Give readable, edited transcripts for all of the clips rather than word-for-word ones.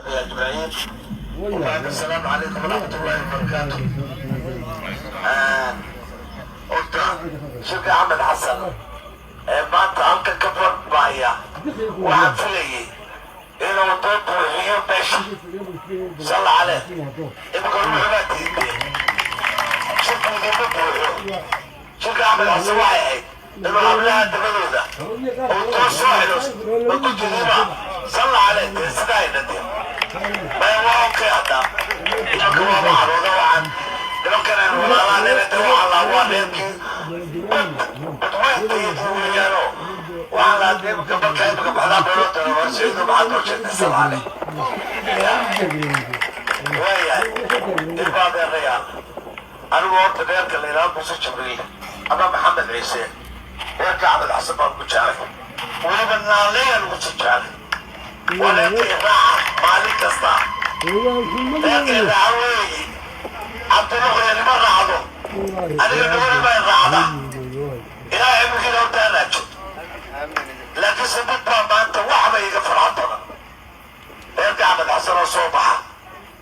أجمعين وبعد، السلام عليكم ورحمة الله وبركاته. Horta shirka Axmed Xasan ee maanta halkan ka furmaya, waxaan filayay inuu doo buuxiyo meesha. Salla caleh. Imika ruuxu baa diiday, shirku idinma buuxo. Shirka Axmed Xasan waxay ahayd inuu hablaha dabadooda uu doo soo xidho ma ku jiriba. Salla caleh. Dee sidaa ay dhadeen maya, waa okay. Hadda imanka waa maxarooda, waxaan nimankan aynu walaalaan de waxaa laa waa reerkii badweynta weeyaano. Waxaa laa imanka marka imanka baxdaa meeloo warshaydu maxaad noo sheegtay? Salla caleh. Waayahay, ilma adeerayaal, anigu horta reerka la yidhahdo Muuse Jibriil ama Maxamed Ciise, reerka Axmed Xasan baan ku jeclay, weliba naaleeyaan ugu sii jeclay. Waa reerkay raaca maalin kasta, reerkay raaca weeyi. Cabdulaqyanima raacdo, aniga dhawani baa raacda. Ilaahay cimrigiina horta hanaajo, laakiinse mid baa maanta waxba iga farxad badan: reerka Axmed Xasan oo soo baxa.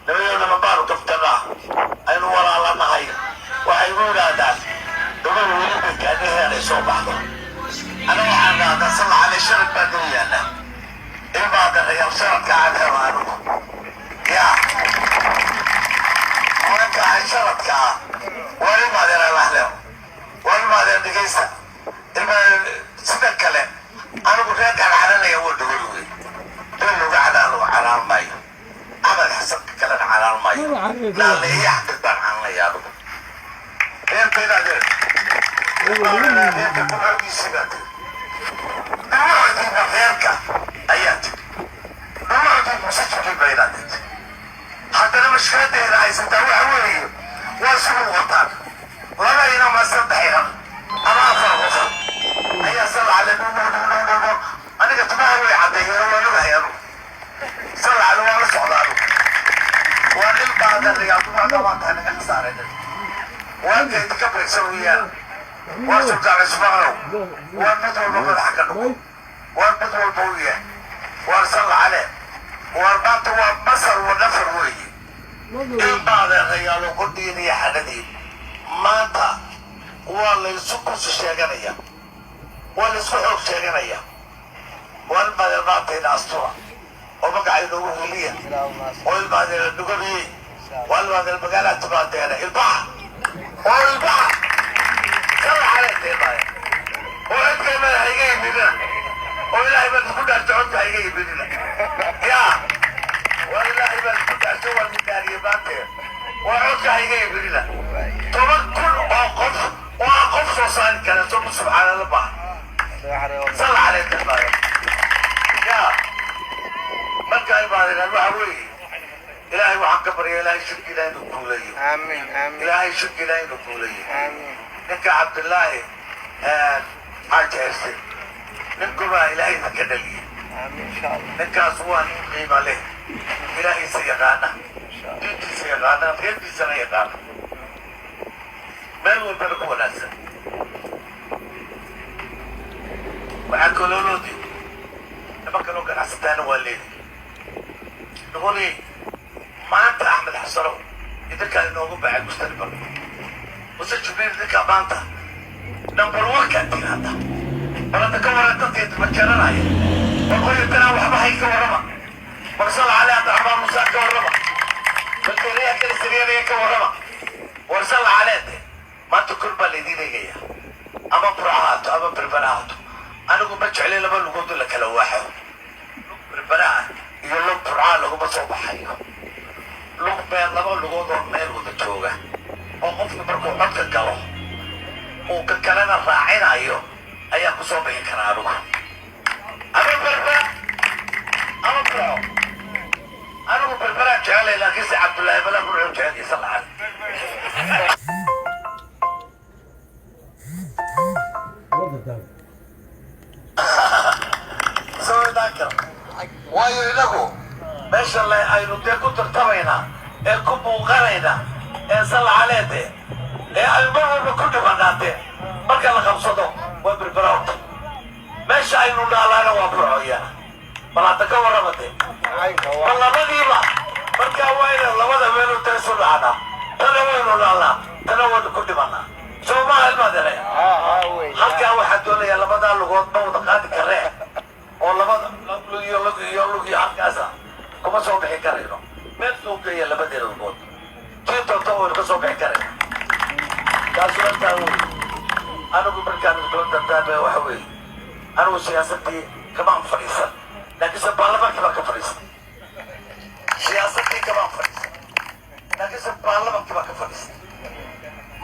Nimayoodama baanu kaftanaa, aynu walaalanahay. Waxay igu yidhaahdaan, "Gabar weli bay gaadhaheeday soo baxdo." Ana waxaan idhahdaa, salla caley, sharad baa noo yaalla. Ilma adeerayaal, sharadka aan helo anigu yaa murankahay sharadka ah. War ilma adeer lahleo, war ilma adeer dhegaysta. Ilma sida kale anigu reerkaan caranaya waa dhogol wey. Dol lagu canaano canaan maayo, Axmed Xasanka kalena canaan maayo, naaleeya Axmed baan cananaya anigu. Reerkayda adeer, reerka kuxoogiisii baa tiri, dhuucdiina reerka ayaa tiri, dhuucdii Muuse Jibriil baa inaad tiri. Haddana mashkiladeeda haysataa waxa weeye, waa isugu wataan laba inan ama saddex inan ama afar qof ayaa salla cale. Aniga timaha way caddeeyeen, waan ogahay anigu. Salla cale, waan la socda anigu. Waa dhil baadan dumarka waa tahay naga khasaareen. Waa idinka baysan weeyaan. Waa Sultaan Cismaanow, waa mid walba madaxa ka dhugo, waa mid walba u yahay. Waar salla cale, waar maanta waa masar wa nafar weeye. Ilmaadeerayaalo, qodhiin iyo xadhadiin, maanta waa laysu kursi sheeganaya, waa laysku xoog sheeganaya. Waa ilmaadeer, maantayna astura oo magaca inoogu heliya oo ilmaadeera dhugabiyey. Waa ilmaadeer, magaalaa timaadeena, ilbaxa oo ilbaxa. Salla caleenta ilmaadeer, oo cidka madaxa iga yimidina, oo Ilaahay baan isku dhaarto, codka iga yimidina yaa. Waa Ilaahay baan isku dhaarto, waa nidaariyey maantee, waa codka iga yimidina. 10,000 oo qof oo aan qof soo saari kara soo subxaanalla maaha. Salla caleenta ilmaadeer yaa. Marka ilmaadeer, waxa weeye, Ilaahay waxaan ka barya, Ilaahay shirki Ilaahay inuu guuleeyo. Aamin, aamin. Ilaahay shirki Ilaahay inuu guuleeyo. Aamin. Ninka Cabdillaahi Xaaji Xirse, ninkubaa Ilaahay idinka dhaliyey. Aamin, insha Allah. Ninkaas waa nin qiima leh, Ilaahiisa yaqaana, diintiisa yaqaana, reerkiisana yaqaana, meel walbana ku wanaagsan. Waxaa kaloo loo diiday niman kaloo ganacsataana waa leedahay. Noqonay maanta Axmed Xasanow, idinkaa inoogu baxay mustaqbal. Muse Jibriil, idinkaa maanta number one kaa tiir. Hadda balada ka waran dadka majaranaya, warqoyatana waxba hay ka warrama. Marsal cali Cabdiraxmaan Muuse ka warrama, baldeerayaha kala sariyanaya ka warrama. Warsal caleede, maanta kor baa laydiin eegaya, ama Burco haato ama Berbera haato. Anigu ma jeclay laba lugood la kala waaxo. Lug Berberaha iyo lug Burcaa laguma soo baxayo. Lug meel, laba lugood oo meel wada jooga oo qofku markuu codka galo uu ka kalena raacinayo ayaa ku soo bixi karaa anigu, ama Berbera ama Burco. Anigu Berberaan jecelay, laakiinse Cabdullaahi bala Burco jecelkiisa lacag. Sawirdaanka waayo, inagu meesha le aynu dee ku tartamaynaa ee ku muuqanaynaa ee sallacaleede ee aynu mar walba ku dhibanaatee marka la qabsado waa Berbera. Horta meesha aynu dhaalaana waa Burco iyana. Bal hadda ka warramate. Ma labadiiba markaa waa inaan labada meelu taysu dhacnaa, tana waynu dhaalnaa, tana waynu ku dhimanaa. Soo maha, ilmaadeeraya? Halkaa waxaa doonayaa labadaa lugood ma wada qaadi karee, oo labada lug iyo lug iyo lug iyo halkaasa kuma soo bixi karayno. Meel soo geeya labadeeda lugood, tii doonto waynu ka soo bixi karayna. Taasi markaa wey. Anigu markaan kula dardaarmaya waxa weeye, anigu siyaasadii kamaan fadhiisan, laakiinse baarlamaankii baan ka fadhiisan. Siyaasadii kamaan fadhiisan, laakiinse baarlamaankii baan ka fadhiisan.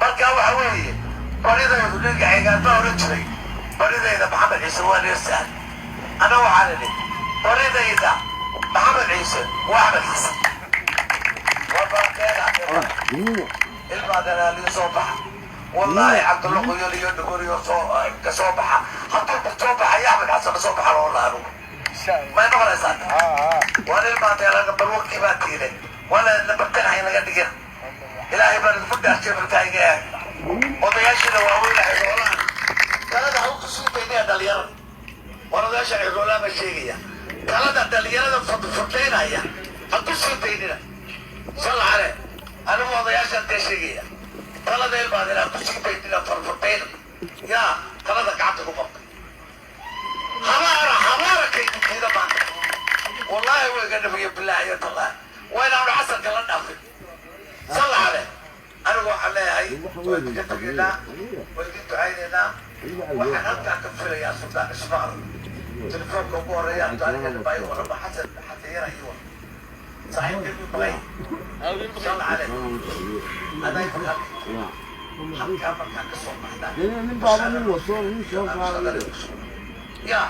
Marka waxa weeye, baridaydu ninka xigaan baa odhan jiray, "Baridayda Maxamed Ciise waa reer Sahal." Ana waxaan idhi, "Baridayda Maxamed Ciise waa Axmed Xasan." Waa baakeena ilmaadanaaliyo soo baxa. Wallaahi, Cabdulla Qoyol iyo Dhogoriyo soo ka soo baxa, hadduu soo baxayo Axmed Xasan soo baxa loo laha. Anugu may maqlaysaa? Waan ilmaadeena number one-kii baa tiile, waana number 10 hay naga dhigin. Ilaahay baan idinku dhaarjay. Markaa iga eeg, odayaashiina waaweyn ciroolaha talada ha ku sii daynaya dhalinyarada. Waan odayaasha ciroolaha baa sheegaya, talada dhalinyarada furdaynaya ha ku sii daynina. Sal cale. Anigu odayaashaan dee sheegaya, talada ilmaadeen ha ku sii daynina farfurdayna. Yaa talada gacanta ku qabta? Habaara habaara kaydi diida maanta. Wallaahi way ga dhafiyo, bilaahi iyo tallaahi, waa inaanu xasanka la dhaafin. Sal cale. Anigu waxaan leeyahay, waa idinka tegaynaa, waa idin ducaynaynaa. Waxaan halkaa ka filayaa Suldaan Ismaal telefoonka ugu horeeya. Aniga baa warama, Xasan Xasan yara iyo saaxiibkay maqlay. Sal cale. Aday halkaa markaa ka soo baxdaa. Nin baaba nin wato, nin soo saaray. Ya.